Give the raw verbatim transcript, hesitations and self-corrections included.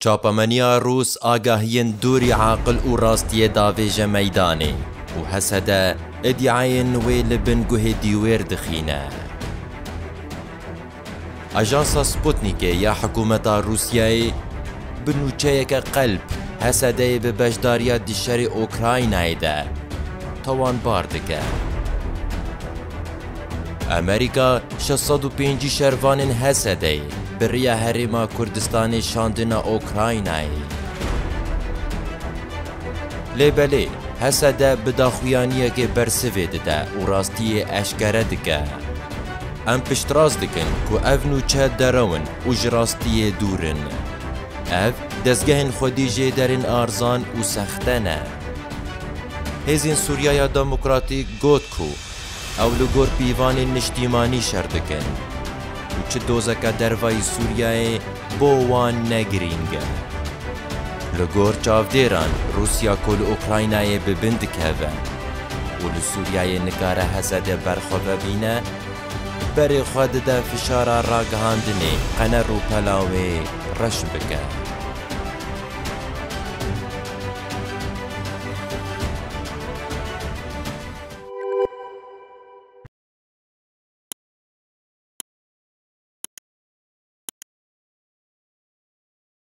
Çapemeniya Rûs agahiyên dûrî aqil û rastiyê davêje meydanê û H S D îdîayên wê li bin guhê dîwêr dixîne. Ajansa Sputnikê ya hikûmeta Rûsyayê bi nûçeyeke qelb H S D'yê bi beşdariya di şerê Ukraynayê de tawanbar dike. Amerîka şeş sed û pêncî şervanên H S D'yê bi riya Herêma Kurdistanê şandine Ukraynayê. Lê belê, H S D bi daxuyaniyekê bersivê dide û rastiyê eşkere dike. Em piştrast dikin ku ev nûçe derew in û ji rastiyê dûr in. Ev dezgehên xwedî jêderên arzan û sexte ne. Hêzên Sûriya ya Demokratîk got ku ew li gor pîvanên niştîmanî şer dikin û çi dozeke dervayî Sûriyeyê bo wan ne girîng e. Li gor çavdêran, Rûsya ku li Ukraynayê bi bin dikeve û li Sûriyeyê nikare H S D berxwe vebîne, berê xwe dide fişara ragihandinê qene rûpela wê reş bike.